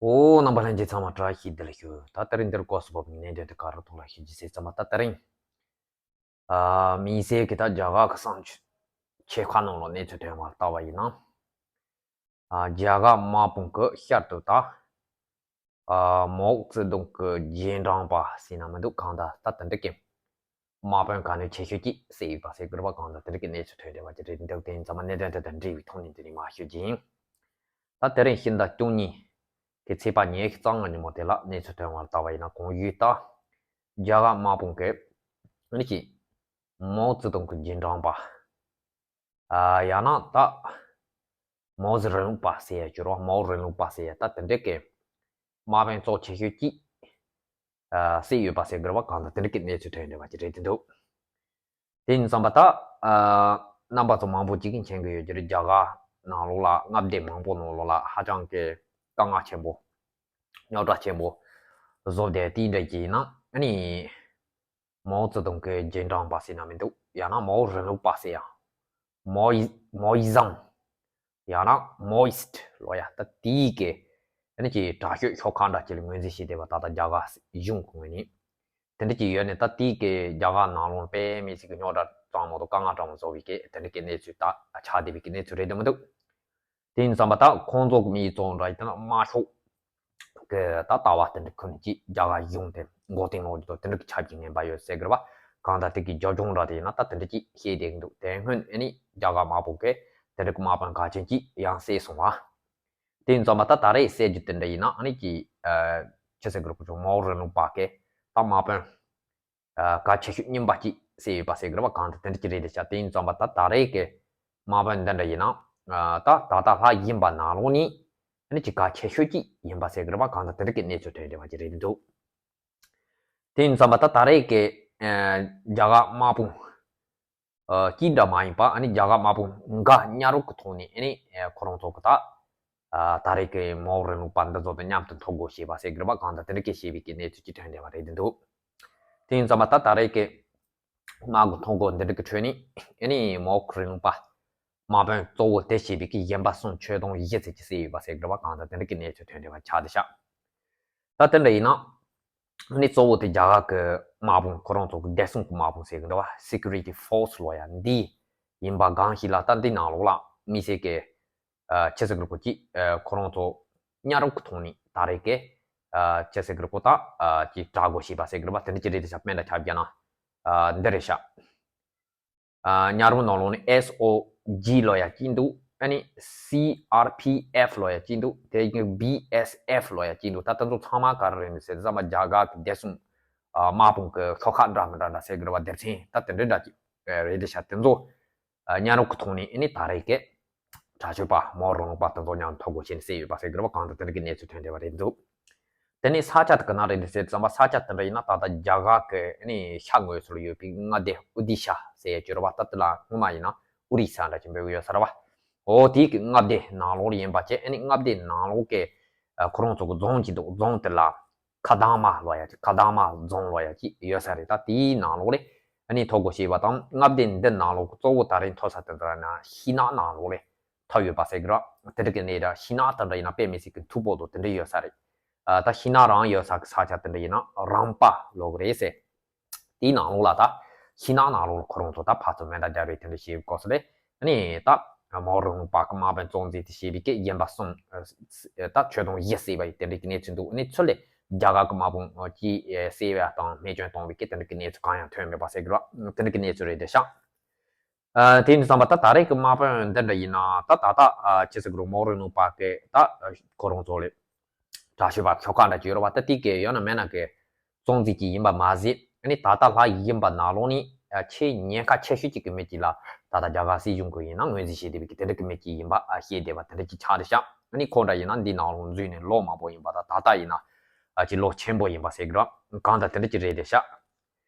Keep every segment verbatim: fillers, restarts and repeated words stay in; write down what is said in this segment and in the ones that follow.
ཨོ། རྣམ་པ་ལྷན་རྒྱས་ཚང་མ་བཀྲ་ཤིས་བདེ་ལེགས་ཞུ། ད་དེ་རིང་འདིར་སྐབས་སུ་བབས་པའི་གནད་དོན་དེ་ག་རེ་ཐོག་ལ་ཞུ་རྒྱུ་ཟེར་ཙམ་པ། ད་དེ་རིང་ཨ་དམིགས་བསལ་གྱི་ད་རྒྱ་གར་གྱི་བསམ་འཆར་ཆེ་ཁག་ནང་ལ་གནས་ཚུལ་ཐོན་པ་ལྟ་བ་ཡིན་ན། ཨ་རྒྱ་གར་དམག་དཔུང་གི་ཤར་དུ་ད་ཨ་མའོ་ཙེ་ཏུང་གི་རྗེས་འབྲང་པ་ཟེར་ན་མི་འདུག་གང་ལྟར་ད་དེ་འདྲ་གི་དམག་དཔོན་ག་ནས་ཆེ་ཤོས་ཀྱིས་བསད་ཡོད་པ་ཟེར་དགོས་པ། གང་ལྟར་དེ་འདྲ་གི་གནས་ཚུལ་ཐོན་བསྡད་པ་ཅིག་རེད་འདུག་དེ་ཡིན་ཙང་མ་གནད་དོན་དེ་དང་འབྲེལ་བའི་ཐོག་ནས་འདི་ནས་མར་ཞུ་རྒྱུ་ཡིན། ད་དེ་རིང་ཕྱི་ཟླ་བཅུ་གཉིས་ཀྱི་ཚེས་པ་ཉི་ཤུ་རྩ་ལྔ་ཉིན་མོ་དེ་ལ་གནས་ཚུལ་ཐོན་པ་ལྟ་བ་ཡིན་ན། གོང་ཞུས་ལྟར་རྒྱ་གར་དམག་དཔུང་གིས་ཨ་ནི་ཅིག་མའོ་ཙེ་ཏུང་གི་རྗེས་འབྲང་པ། ཨ་ཡང་ན་ད་མའོ་ཙེ་རིང་ལུགས་པ་ཟེར་ཡ་ཅིག་ཡོད་རེད་བ། མའོ་རིང་ལུགས་པ་ཟེར་ཡ་ད་དེ་འདྲ་གི་དམག་དཔོན་གཙོ་ཆེ་ཤོས་ཀྱིས་ཨ་བསད་ཡོད་པ་ཟེར་དགོས་པ། གང་ལྟར་དེ་འདྲ་གི་གནས་ཚུལ་ཐོན་བསྡད་པ་ཅིག་རེད་འདུག་དེ་ཡིན་ཙང་པ་ད་ཨ་རྣམ་པ་ཚོ་མང་པོ་ཅིག་གིས་མཁྱེན་གྱི་ཡོད་ཀྱི་རེད། རྒྱ་གར་ནང་ལོགས་ལ་མངའ་སྡེ་མང་པོ་ནང་ལོགས་ལ་ཧ་ཅང་གི་དཀའ་ངལ་ཆེན་པོ། རྙོག་དྲ་ཆེན་པོ་བཟོ་བསྡད་དེ་འདྲ་ཅིག་ཡིན་ན། ཨ་ནི་མའོ་ཙེ་ཏུང་གི་རྗེས་འབྲང་པ་ཟེར་ན་མི་འདུག་ཡང་ན་མའོ་རིང་ལུགས་པ་ཟེར་ཡ། མའོ་ཡི་མའོ་ཡི་ཛམ། ཡང་ན་མའོ་ཡི་སི་ཊི་ལབ་ཡ། ད་དེའི་གི་ཨ་ནི་ཅིག་དྲག་ཤོས་ཤོག་ཁག་འདྲ་ཅིག་ལ་ངོས་འཛིན་བྱས་བསྡད་པ། ད་ལྟ་རྒྱ་གར་གཞུང་གི་ངོས་ནས་དེ་འདྲ་ཅིག་ཡོད་ནས། ད་དེའི་གི་རྒྱ་གར་ནང་ལོགས་དཔེ་མི་སྲིད་ཀྱི་རྙོག་དྲ་གཙང་མ་དང་དཀའ་ངལ་གཙང་མ་བཟོ་བའི་གི་དེ་འདྲ་གི་གནས་ཚུལ་ད་ཆགས་བསྡད་པའི་གི་གནས་ཚུལ་རེད་འདུག་མི་འདུག་དེ་ཡིན་ཙང་པ་ད་ཁོང་ཚོ་གི་མིའི་གཙོ་བོ་འདྲ་ཡིན་ན་དམར་ཤོག་གི་ད་ལྟ་བ་དེ་འདྲ་ཁུར་ནས་ཅིག་རྒྱ་གར་གཞུང་དེ་མགོ་རྟིང་སློག་རྒྱུ་དང་དེ་འདྲ་གི་ཆབ་ཀྱི་ངན་པ་ཡོད་ཟེར་དགོས་པ། གང་ལྟར་དེ་གི་རྒྱབ་ལྗོངས་འདྲ་དེ་ཡིན་ན་ད་དེ་འདྲ་ཅིག་བཤད་བསྡད་ཀྱི་འདུག་དེ་སྔོན་ཨ་ནི་རྒྱ་གར་དམག་དཔུང་གིས་དེ་འདྲ་གི་དམག་དཔོན་གལ་ཆེན་ཅིག་ཡང་བསད་སོང་བ། དེ་ཡིན་ཙང་པ་ད་ད་རེས་བསད་རྒྱུ་དེ་འདྲ་ཡིན་ན་ཨ་ནི་ཅིག་ཨ་ཅི་ཟེར་དགོས་རེད། ཁོ་ཚོ་མའོ་རིང་ལུགས་པ་གིས་ད་དམག་དཔོན་ཨ་གལ་ཆེ་ཤོས་རྙིང་པ་ཅིག་བསད་ཡོད་པ་ཟེར་དགོས་རེད་བ། གང་ལྟར་དེ་འདྲ་ཅིག་རེད་བསྡད་ཤག་དེ་ཡིན་ཙང་པ་ད་ད་རེས་ཀྱི་དམག་དཔོན་འདི་འདྲ་ཡིན་ན་ཨ་ད་ད་ལྟ་ལྷག་ཡིན་པ་ནང་ལོགས་ནས་ཨ་ནི་ཅིག་གལ་ཆེ་ཤོས་ཅིག་ཡིན་པ་ཟེར་དགོས་རེད་བ། གང་ལྟར་དེ་འདྲ་གི་གནས་ཚུལ་ཐོན་བསྡད་པ་ཅིག་རེད་འདུག་དེ་ཡིན་ཙང་པ་ད་ད་རེས་ཀྱི་ཨ་རྒྱ་གར་དམག་དཔུང་ཨ་གཅིག་འདྲ་མ་ཡིན་པ། ཨ་ནི་རྒྱ་གར་དམག་དཔུང་འགའ་མཉམ་རུབ་ཀྱི་ཐོག་ནས་ཨ་ནི་ཨ་ཁོ་རང་ཚོ་གི་ད་ཨ་ད་རེས་ཀྱི་མའོ་རིང་ལུགས་པ་འདི་ཚོ་དང་མཉམ་དུ་འཐབ་དགོས་ཞེས་པ་ཟེར་དགོས་རེད་བ། གང་ལྟར་དེ་འདྲ་གི་ཞེས་པའི་གི་གནས་ཚུལ་ཅིག་ཐོན་བསྡད་པ་རེད་འདུག་དེ་ཡིན་ཙང་མ་ད་ད་རེས་ཀྱི་དམག་གི་ཐོ་འགོད་འདི་འདྲ་གི་ཁྲོད་ནས་ཨ་ནི་མའོ་རིང་ལུགས་པ་དམག་དཔོན་གཙོ་བོ་དེ་བྱས་པའི་གི་གཞན་པ་གསུམ་ཁྱོན་བསྡོམས་བཞི་ཙམ་ཅིག་བསད་ཡོད་པ་ཟེར་དགོས་རེད་བ། གང་ལྟར་དེ་འདྲ་གི་གནས་ཚུལ་ཐོན་བསྡད་པ་ཆགས་བསྡད་ཤག་ད་དེ་འདྲ་ཡིན་ན་ཨ་ནི་གཙོ་བོ་དེ་རྒྱ་གར་གི་དམག་དཔུང་ཁོ་རང་ཚོ་གི་བདེ་སྲུང་གི་དམག་དཔུང་ཟེར་གི་འདུག་བ། སི་ཀུ་རི་ཊི་ཕོར་སི་ལབ་ཡ་འདི་ཡིན་པ་གང་ཞིག་ལ། ད་འདི་ནང་ལོགས་ལ་མི་སེར་གི་ཨ་ཅི་ཟེར་དགོས་རེད། ཁོ་ཅིག་ཨ་ཁོ་རང་ཚོ་མཉམ་རུབ་ཀྱི་ཐོག་ནས་ད་རེས་ཀྱི་ཨ་ཅི་ཟེར་དགོས་རེད། ད་ཨ་ཅིག་དྲག་དགོས་ཞེས་པ་ཟེར་དགོས་རེད་བ། དེ་འདྲ་ཅིག་རེད་དེ་ཤག་དཔེ་འདྲ་ཆ་བཞག་ན་ཨ་འདི་རེད་ཤག་ཨ་མཉམ་རུབ་ནང་ལོགས་ནས་ཨེས་ཨོ་ཇི་ལབ་ཡ་གཅིག་འདུག་ཨ་ནི་སི་ཨར་པི་ཨེཕ་ལབ་ཡ་གཅིག་འདུག་དེ་བཞིན་བི་ཨེས་ཨེཕ་ལབ་ཡ་གཅིག་འདུག་ད་དེ་ཚོ་ཚང་མ་ག་རེ་རེད་ཟེར་ཙམ་པ་རྒྱ་གར་གྱི་བདེ་སྲུང་ཨ་དམག་དཔུང་གི་ཤོག་ཁག་འདྲ་མི་འདྲ་འདྲ་ཟེར་དགོས་རེད་བ། སྡེ་ཚན་ད་དེ་འདྲ་འདྲ་ཅིག་རེད་དེ་ཤག་དེ་ཚོ་ཨ་མཉམ་རུབ་ཀྱི་ཐོག་ནས་ཨ་ནི་ད་རེས་ཀྱི་དྲག་ཤོས་པ་མའོ་རིང་ལུགས་པ་དེ་ཚོ་མཉམ་འཐབ་དགོས་བྱས་ནས་བསད་ཡོད་པ་ཟེར་གི་རེད་བ། གང་ལྟར་དེ་འདྲ་གི་གནས་ཚུལ་ཐོན་བསྡད་པ་རེད་འདུག་དེ་ནས་ས་ཆ་དེ་ག་ན་རེད་འདུག་ཟེར་ཙམ་པ། ས་ཆ་དེ་འདྲ་ཡིན་ན་ད་ལྟ་རྒྱ་གར་གི་ཨ་ནི་ཤར་ངོས་སུ་ཡོད་པའི་མངའ་སྡེ་ཨོ་ཌི་ཤ་ཟེར་ཡ་ཅིག་ཡོད་རེད་བ། ད་དེ་ལ་སྔོན་མ་ཡིན་ན་ཨོ་རི་ས་འདྲ་ཅིག་འབོད་ཀྱི་ཡོད་ས་རེད་བ། འོ་དེའི་གི་མངའ་སྡེ་ནང་ལོགས་ལ་ཡིན་པ་བྱས། ཨ་ནི་མངའ་སྡེ་ནང་ལོགས་ཀྱི་ཨ་ཁོ་རང་ཚོ་གི་རྫོང་ཅིག་འདུག་རྫོང་དེ་ལ་ཁ་དང་མ་ལབ་ཡ་ཅིག་ཁ་དང་མ་རྫོང་ལབ་ཡ་ཅིག་ཡོད་ས་རེད། ད་དེའི་ནང་ལོགས་ལ་ཨ་ནི་འཐབ་དགོས་ཞེས་པ་དང་། མངའ་སྡེ་འདི་ནང་ལོགས་གཙོ་བོ་ད་རེས་འཐབ་ས་དེ་འདྲ་ན་ཤིང་ནགས་ནང་ལོགས་ལ་འཐབ་ཡོད་པ་ཟེར་གི་ར། དེ་འདྲ་གི་གནས་ར། ཤིང་ནགས་དེ་འདྲ་ཡིན་ན་དཔེ་མི་སྲིད་གི་མཐུག་པོ་དང་དེ་འདྲ་ཡོད་ས་རེད། ཨ་ད་ཤིང་ནགས་རང་ཡོད་ས་གི་ས་ཆ་དེ་འདྲ་ཡིན་ན་རམ་པ་ལབ་གི་རེད་ཟེར། དེའི་ནང་ལོགས་ལ་ད་ཤིང་ནགས་ནང་ལོགས་ལ་ཁོ་རང་ཚོ་ད་ཕར་ཚུར་མེ་མདའ་རྒྱག་རེས་དེ་འདྲ་བྱེད་དགོས་ས་རེད། ཨ་ནི་ད་མའོ་རིང་ལུགས་པ་གི་དམག་དཔོན་གཙོ་འཛིན་དེ་བྱས་པའི་གི་གཞན་པ་གསུམ་ཨ་ད་ཁྱོན་བསྡོམས་བཞི་བསད་པ་ཡི་དེ་འདྲ་གི་གནས་ཚུལ་འདུག་ཨ་ནི་ཚུར་ལ་རྒྱ་གར་གི་དམག་དཔུང་གིས་བསད་པ་དང་རྨས་སྐྱོན་བཏང་བའི་གི་དེ་འདྲ་གི་གནས་ཚུལ་གང་ཡང་ཐོན་མེད་པ་ཟེར་གི་ར། དེ་འདྲ་གི་གནས་ཚུལ་རེད་དེ་ཤག་ཨ་དེ་ཡིན་དུས་ཙམ་པ་ད་ད་རེས་ཀྱི་དམག་དཔོན་འདི་འདྲ་ཡིན་ན་ད་ད་ལྟ་ཨ་ཅི་ཟེར་གི་རུང་མའོ་རིང་ལུགས་པ་གི་ད་ཁོ་རང་ཚོ་ལ་དྲག་ཤོས་པ་ཤོག་ཁག་འདྲ་ཅིག་ཡོད་རེད་བ། ད་དེ་གི་ཡོད་ན་མེད་ན་གི་གཙོ་འཛིན་ཅིག་ཡིན་པ་མ་ཟད། ཨ་ནི་ད་ལྟ་ལྷག་ཡིན་པ་ནང་ལོགས་ནས་ཨ་ཆེས་ཉེན་ཁ་ཆེ་ཤོས་ཅིག་གི་མི་ཅིག་ལ་ད་ལྟ་རྒྱ་གར་སྲིད་གཞུང་གི་ཡིན་ན་ངོས་འཛིན་བྱེད་བསྡད་པའི་གི་དེ་འདྲ་གི་མི་ཅིག་ཡིན་པ་ཨ་བཤད་བསྡད་པ་དེ་འདྲ་ཅིག་ཆགས་བསྡད་ཤག་ཨ་ནི་ཁོ་འདྲ་ཡིན་ན་འདི་ནང་ལོགས་འཛུལ་ནས་ལོ་མང་པོ་ཡིན་པ་དང་ད་ལྟ་ཡིན་ན་ཨ་ཅིག་ལོ་ཆེན་པོ་ཡིན་པ་ཟེར་གི་ར། གང་ལྟར་དེ་འདྲ་ཅིག་རེད་བསྡད་ཤག་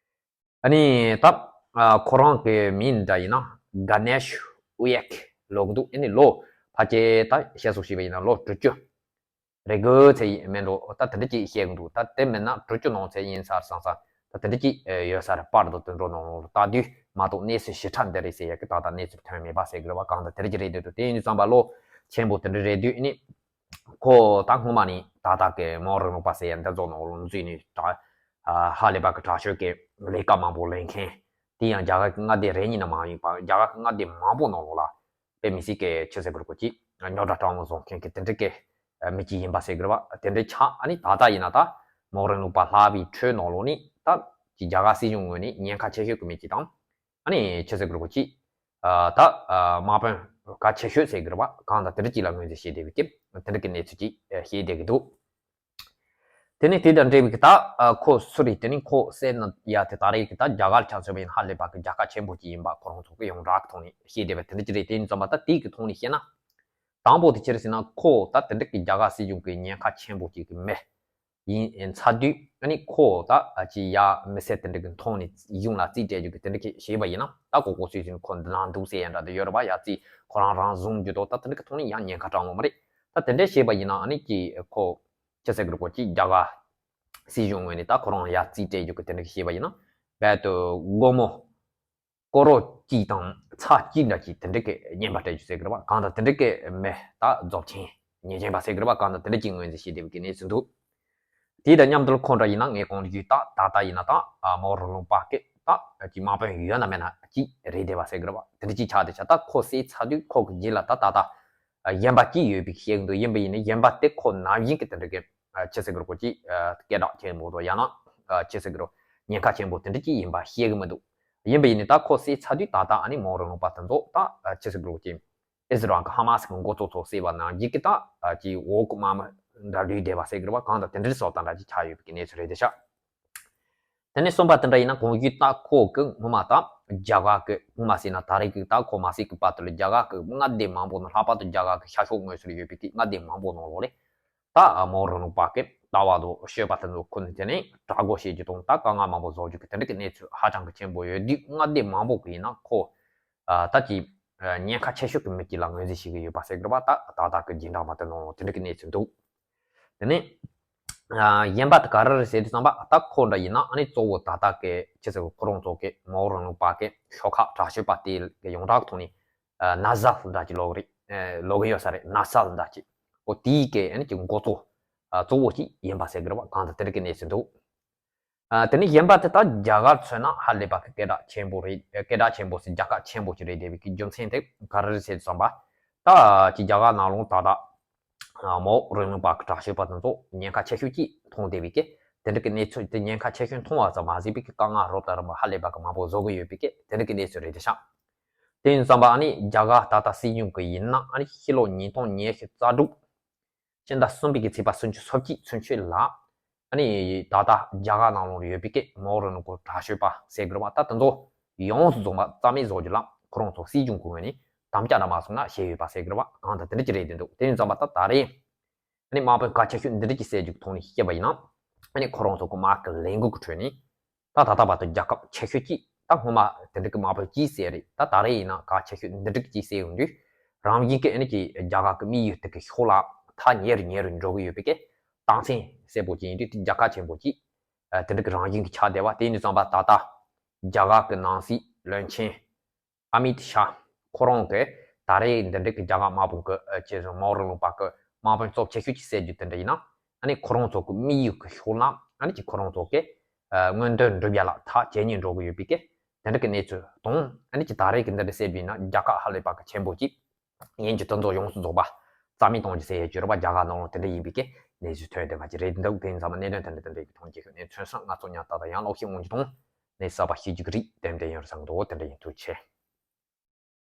ཨ་ནི་ད་ཨ་ཁོ་རང་གི་མིང་འདྲ་ཡིན་ན་ག་ནེཤ་ཨུ་ཡེག་ལབ་གི་འདུག་ཨ་ནི་ལོ་ཕལ་ཆེར་ད་བཤད་སྲོལ་བྱས་པ་ཡིན་ན་ལོ་དྲུག་ཅུ་རེ་དགུ་ཚད་ཡིན་མིན་འགྲོ། ད་དེ་འདྲ་ཅིག་བཤད་གི་འདུག་ད་དེ་མིན་ན་དྲུག་ཅུ་ནང་ཚད་ཡིན་ས་རེད་བསམ་ས། ད་དེ་འདྲ་ཅིག་ཡོད་ས་རེད། པར་དང་དེ་འདྲ་ནང་ལོགས་ལ་ལྟ་དུས་མ་གཏོགས་གནས་ཚུལ་ཞིབ་ཕྲ་འདི་རེད་ཟེར་ཡ་གི་ད་ལྟ་གནས་ཚུལ་ཐོན་མེད་པ་ཟེར་གི་རེད་བ། གང་ལྟར་དེ་འདྲ་ཅིག་རེད་འདུག་དེ་ཡིན་དུས་ཙམ་པ་ལོ་ཆེན་པོ་དེ་འདྲ་རེད་དུས་ཨ་ནི། ཁོ་ད་སྔོན་མ་ནས་ད་ལྟ་གི་མའོ་རིང་ལུགས་པ་ཟེར་ཡ་འདི་ཚོ་ནང་ལོགས་འཛུལ་ནས་ད་ཧ་ལས་པ་གི་དྲག་ཤོས་ཀྱི་ལས་ཀ་མང་པོ་ལས་མཁན། དེ་ཡང་རྒྱ་གར་གྱི་མངའ་སྡེ་རེ་གཉིས་ནང་མ་ཡིན་པར་རྒྱ་གར་གྱི་མངའ་སྡེ་མང་པོ་ནང་ལོགས་ལ་དཔེ་མི་སྲིད་ཀྱི་ཆི་ཟེར་དགོས་རེད། ཁོ་ཅིག་རྙོག་དྲ་སྤྲང་མོ་བཟོ་མཁན་གྱི་དེ་འདྲ་གི་མི་གཅིག་ཡིན་པ་ཟེར་དགོས་རེད་པ། དེ་འདྲ་ཆགས། ཨ་ནི་ད་ལྟ་ཡིན་ན་ད་མའོ་རིང་ལུགས་པ་ལྷག་པའི་ཁྲོད་ནང་ལོགས་ནས་ད་ཅིག་རྒྱ་གར་སྲིད་གཞུང་ངོས་ནས་ཉེན་ཁ་ཆེ་ཤོས་ཀྱི་མི་གཅིག་དང་། ཨ་ནི་ཆི་ཟེར་དགོས་རེད། ཁོ་ཅིག་ད་དམག་དཔོན་གལ་ཆེ་ཤོས་ཟེར་དགོས་རེད་པ། གང་ལྟར་དེ་འདྲ་ཅིག་ལ་ངོས་འཛིན་བྱེད་བསྡད་པའི་སྐབས་དེ་འདྲ་གི་གནས་ཚུལ་ཅིག་བཤད་བསྡད་ཀྱི་འདུག་དེ་ནས་དེ་དང་འབྲེལ་བའི་གི་ད་ཁོ་སུ་རེད། དེ་ནས་ཁོ་ཟེར་ན་ཡ་དེ་ད་རེས་ཀྱི་ད་རྒྱ་གར་ཆ་མཚོན་པ་ཡིན་ན་ཧ་ལས་པ་གི་རྒྱལ་ཁ་ཆེན་པོ་ཅིག་ཡིན་པ་ཁོ་རང་ཚོ་གི་ཡོངས་གྲགས་ཀྱི་ཐོག་ནས་བཤད་བསྡད་པ་དེ་འདྲ་ཅིག་རེད། དེ་ཡིན་ཙམ་པ་ད་དེའི་གི་ཐོག་ནས་བཤད་ན། དང་པོ་དེ་ཅི་རེད་ཟེར་ན། ཁོ་ད་དེ་འདྲ་གི་རྒྱ་གར་སྲིད་གཞུང་གི་ཉེན་ཁ་ཆེན་པོ་ཅིག་གི་མི་ཡིན་ཚར་དུས། ཨ་ནི་ཁོ་ད་ཅི་ཡ་མི་སེར་དེ་འདྲ་གི་ཐོག་ནས་གཞུང་ལ་རྩིས་སྤྲད་རྒྱུ་གི་དེ་འདྲ་གི་བྱས་པ་ཡིན་ན། ད་གོ་གོ་སུས་ཟིན་ཁོ་འདི་ན་འདུག་ཟེར་ཡ་འདྲ་དེ་ཡོད་རེད་པ། ཡ་རྩིས་ཁོ་རང་རང་བཟུང་རྒྱུ་དང་ད་དེ་འདྲ་གི་ཐོག་ནས་ཡང་ཉེན་ཁ་དྲག་ནོ་མ་རེད། ད་དེ་འདྲ་བྱས་པ་ཡིན་ན་ཨ་ནི་ཅི་ཁོ་ཆི་ཟེར་དགོས་རེད། ཁོ་ཅི་རྒྱ་གར་སྲིད་གཞུང་ངོས་ནས་ད་ཁོ་རང་ཡ་རྩིས་སྤྲད་རྒྱུ་གི་དེ་འདྲ་གི་བྱས་པ་ཡིན་ན། རྦད་དེ་སྒོར་མོ་ཀོ་རོ་གཅིག་དང་ཚེག་གཅིག་འདྲ་ཅིག་དེ་འདྲ་གི་རྔན་པ་སྤྲད་རྒྱུ་ཟེར་གི་རེད་པ། གང་ལྟར་དེ་འདྲ་གི་མི་ད་རྫོབ་ཆེན་ཉེས་ཅན་པ་ཟེར་གི་རེད་པ། གང་ལྟར་དེ་འདྲ་ཅིག་ངོས་འཛིན་བྱེད་བསྡད་པའི་གནས་ཚུལ་འདུག་དེ་དང་མཉམ་དུ་ཁོ་འདྲ་ཡིན་ན་ངས་གོང་དུ་ཞུས་ད་ད་ལྟ་ཡིན་ན་ད་མའོ་རིང་ལུགས་པ་གི་ད་ཅིག་དམག་དཔོན་ཡོད་ན་མེད་ན་ཅིག་རེད་བསྡད་པ་ཟེར་གི་རེད་པ། དེ་འདྲ་ཅིག་ཆགས་བསྡད་ཤག་ད་ཁོ་བསད་ཚར་དུས་ཁོ་གི་རྗེས་ལ་ད་ད་ད་གཞན་པ་ཅིག་ཡོད་པའི་བཤད་གི་འདུག་ཡིན་པ་ཡིན་ན་གཞན་པ་དེ་ཁོ་ནམ་ཡིན་གི་དེ་འདྲ་གི་ཆི་ཟེར་གི་རེད། ཁོ་ཅིག་སྐད་གྲགས་ཆེན་པོ་དང་ཡང་ན་ཆི་ཟེར་གི་རེད། ཉེན་ཁ་ཆེན་པོ་དེ་འདྲ་ཅིག་ཡིན་པ་བཤད་གི་མི་འདུག་ཡིན་པ་ཡིན་ནའི་ད་ཁོ་བསད་ཚར་དུས་ད་ལྟ་ཨ་ནི་མའོ་རིང་ལུགས་པ་དེ་ཚོ་ད་ཆི་ཟེར་གི་རེད། ཅིག་ཨི་སི་རལ་གི་ཧ་མ་སི་གི་འགོ་གཙོ་ཚོ་བསད་པ་ནང་བཞིན་གི་ད་ཅིག་འོག་གི་དམག་མི་འདྲ་ལུས་བསྡད་པ་ཟེར་གི་རེད་པ། གང་ལྟར་དེ་འདྲའི་བཟོ་ལྟ་འདྲ་ཅིག་ཆགས་ཡོད་པའི་གནས་ཚུལ་རེད་བསྡད་ཤག་དེ་ནས་གསུམ་པ་དེ་འདྲ་ཡིན་ན་གོང་ཞུས་ད་ཁོ་གི་སྔོན་མ་ད་རྒྱ་གར་གི་སྔོན་མ་ཟེར་ན་ད་རེས་ཀྱི་ད་ཁོ་མ་བསད་ཀྱི་བར་དུ་ལ་རྒྱ་གར་གི་མངའ་སྡེ་མང་པོ་ནང་ལྷག་པར་དུ་རྒྱ་གར་གི་ཤར་ཕྱོགས་ངོས་སུ་ཡོད་པའི་གི་མངའ་སྡེ་མང་པོ་ནང་ལོགས་ལས་ད་མའོ་རིང་ལུགས་པ་གི་ལྟ་བ་དང་སྤྱོད་པ་དེ་ཚོ་ཁོ་ནས་དེ་ནས་དྲག་རྒོལ་བྱེད་རྒྱུ་དང་ད་དཀའ་ངལ་མང་པོ་བཟོ་རྒྱུ་གི་དེ་འདྲ་གི་གནས་ཚུལ་ཧ་ཅང་གི་ཆེན་པོ་ཡོད་དུས། མངའ་སྡེ་མང་པོ་གི་ཡིན་ན་ཁོ་ད་ཀྱི་ཉེན་ཁ་ཆེ་ཤོས་ཀྱི་མི་གཅིག་ལ་ངོས་འཛིན་བྱེད་ཀྱི་ཡོད་པ་ཟེར་གི་རེད་པ། ད་ད་ལྟ་གི་རྒྱུན་གྲངས་མ་དེ་ནང་ལོགས་དེ་འདྲ་གི་གནས་ཚུལ་འདུག་དེ་ནས་གཞན་པ་དེ་ག་རེ་རེད་ཟེར་དུས་ཙམ་པ་ད་ཁོ་འདྲ་ཡིན་ན་ཨ་ནི་གཙོ་བོ་ད་ལྟ་གི་ཆི་ཟེར་ཁོ་རང་ཚོ་གི་མའོ་རིང་ལུགས་པ་གི་ཤོག་ཁག་དྲག་ཤོས་པ་དེ་གི་ཡོངས་གྲགས་ཐོག་ནས་ན་ས་ལ་འདྲ་ཅིག་ལབ་གི་རེད། ལབ་གི་ཡོད་ས་རེད། ན་ས་ལ་འདྲ་ཅིག་འོ་དེའི་གི་ཨ་ནི་ཀྱི་འགོ་གཙོ་གཙོ་བོ་ཅིག་ཡིན་པ་ཟེར་གི་རེད་པ། གང་ལྟར་དེ་འདྲ་གི་གནས་ཚུལ་འདུག་དེ་ནས་གཞན་པ་དེ་ད་རྒྱ་གར་མཚོན་ན་ཧ་ལས་པ་གི་སྐད་གྲགས་ཆེན་པོ་རེད། སྐད་གྲགས་ཆེན་པོ་ཟེར་རྒྱལ་ཁ་ཆེན་པོ་ཅིག་རེད་བསྡད་པའི་གི་རྒྱུ་མཚན་དེ་ག་རེ་རེད་ཟེར་དུས་ཙམ་པ། ད་ཅི་རྒྱ་གར་ནང་ལོགས་ད་ལྟ་མའོ་རིང་ལུགས་པ་གི་དྲག་ཤོས་པ་དེ་ཚོ་ཉེན་ཁ་ཆེ་ཤོས་ཅིག་མཐོང་བསྡད་པའི་གི་དེ་འདྲ་གི་གནས་ཚུལ་དེ་ཉེན་ཁ་ཆེ་ཤོས་མཐོང་བ་ཙམ་མ་ཟད་པའི་གི་དཀའ་ངལ་རབ་དང་རིམ་པ་ཧ་ལས་པ་གི་མང་པོ་བཟོ་གི་ཡོད་པའི་གི་དེ་འདྲ་གི་གནས་ཚུལ་རེད་བསྡད་ཤག་དེ་ཡིན་ཙམ་པ་ཨ་ནི་རྒྱ་གར་ད་ལྟ་སྲིད་གཞུང་གི་ཡིན་ན་ཨ་ནི་ཕྱི་ལོ་ཉིས་སྟོང་ཉི་ཤུ་རྩ་དྲུག་ཕྱི་ཟླ་གསུམ་པའི་གི་ཚེས་པ་སུམ་ཅུ་སོ་གཅིག་ཚུན་ཆད་ལ། ཨ་ནི་ད་ལྟ་རྒྱ་གར་ནང་ལོགས་ཡོད་པའི་གི་མའོ་རིང་ལུགས་པ་དྲག་ཤོས་པ་ཟེར་གི་རེད་པ། ད་དེ་ཚོ་ཡོངས་སུ་རྫོགས་པ་རྩ་མེད་བཟོ་རྒྱུ་ལ་ཁོ་རང་ཚོ་སྲིད་གཞུང་གི་ངོས་ནས་དམ་བཅའ་འདྲ་མ་སོང་ན་བཞེས་ཡོད་པ་ཟེར་གི་རེད་པ། གང་ལྟར་དེ་འདྲ་ཅིག་རེད་བསྡད་འདུག་དེ་ཡིན་ཙམ་པ་ད་ད་རེས་ཨ་ནི་དམག་དཔོན་གལ་ཆེ་ཤོས་འདི་འདྲ་ཅིག་བསད་རྒྱུ་གི་ཐོག་ནས་བཤད་པ་ཡིན་ན། ཨ་ནི་ཁོ་རང་ཚོ་གི་དམག་གི་ལས་འགུལ་གི་ཁྲོད་ནས། ད་ད་ལྟ་བར་དུ་རྒྱལ་ཁབ་ཆེ་ཤོས་གཅིག་ད་སྔོན་མ་དེ་འདྲ་གི་དམག་དཔོན་གཅིག་བསད་རེད། ད་ད་རེས་ཡིན་ན་གལ་ཆེ་ཤོས་འདི་འདྲ་གི་གཅིག་བསད་ཡོང་དུས། རང་བཞིན་གྱི་ཨ་ནི་ཀྱི་རྒྱ་གར་གི་དམིགས་ཡུལ་དེ་གི་ཕྱོགས་ལ་ཐག་ཉེ་རུ་ཉེ་རུ་འགྲོ་གི་ཡོད་པའི་གི་རྟགས་མཚན་གསལ་པོ་ཅིག་ཡིན་དུས། དེ་རྒྱལ་ཁ་ཆེན་པོ་ཅིག་ཨ་དེ་འདྲ་གི་རང་བཞིན་གྱི་ཆགས་བསྡད་པ་དེ་ཡིན་དུས་ཙམ་པ་ད་ལྟ་རྒྱ་གར་གི་ནང་སྲིད་བློན་ཆེན་ཨ་མིད་ཤཱ་ཁོ་རང་གིས་ད་རེས་འདི་འདྲ་གི་རྒྱ་གར་དམག་དཔུང་གི་ཨ་ཅེ་མའོ་རིང་ལུགས་པ་གི་དམག་དཔོན་སྟོབས་ཆེ་ཤོས་ཅིག་བསད་རྒྱུ་དེ་འདྲ་ཡིན་ན། ཨ་ནི་ཁོ་རང་ཚོ་གི་དམིགས་ཡུལ་གི་ཕྱོགས་ལ་ཨ་ནི་ཀྱི་ཁོ་རང་ཚོ་གི་ཨ་མངོན་འདོད་འགྲུབ་ཡ་ལ་ཐག་ཇེ་ཉེ་འགྲོ་གི་ཡོད་པའི་གི་དེ་འདྲ་གི་གནས་ཚུལ་དང་། ཨ་ནི་ཀྱི་ད་རེས་གི་འདི་འདྲ་བསད་རྒྱུ་ཡིན་ན་རྒྱལ་ཁ་ཧ་ལས་པ་གི་ཆེན་པོ་ཅིག་ཡིན་རྒྱུ་དེ་ཚོ་ཡོངས་སུ་རྫོགས་པ་རྩ་མེད་གཏོང་རྒྱུ་ཟེར་ཡ་ཅིག་ཡོད་རེད་པ། རྒྱ་གར་ནང་ལོགས་དེ་འདྲ་ཡིན་པའི་གི་གནས་ཚུལ་ཐོན་བསྡད་པ་ཅིག་རེད་འདུག་དེ་ཡིན་ཙང་གནད་དོན་དེ་འདྲ་དེ་འདྲ་གི་ཐོག་ནས་ཁྱོན་ནས་མཚོན་ས་ང་ཚོ་ཉག་ཏག་ཏག་ཡང་ལོག་ཤེས་འོང་རྒྱུ་དང་། གནས་གསར་པ་ཤེས་རྒྱུ་གི་རིགས་ཏན་ཏན་ཡོད་རེད་བསམ་གི་འདུག་དེ་འདྲ་ཡིན། ཐུགས་རྗེ་ཆེ།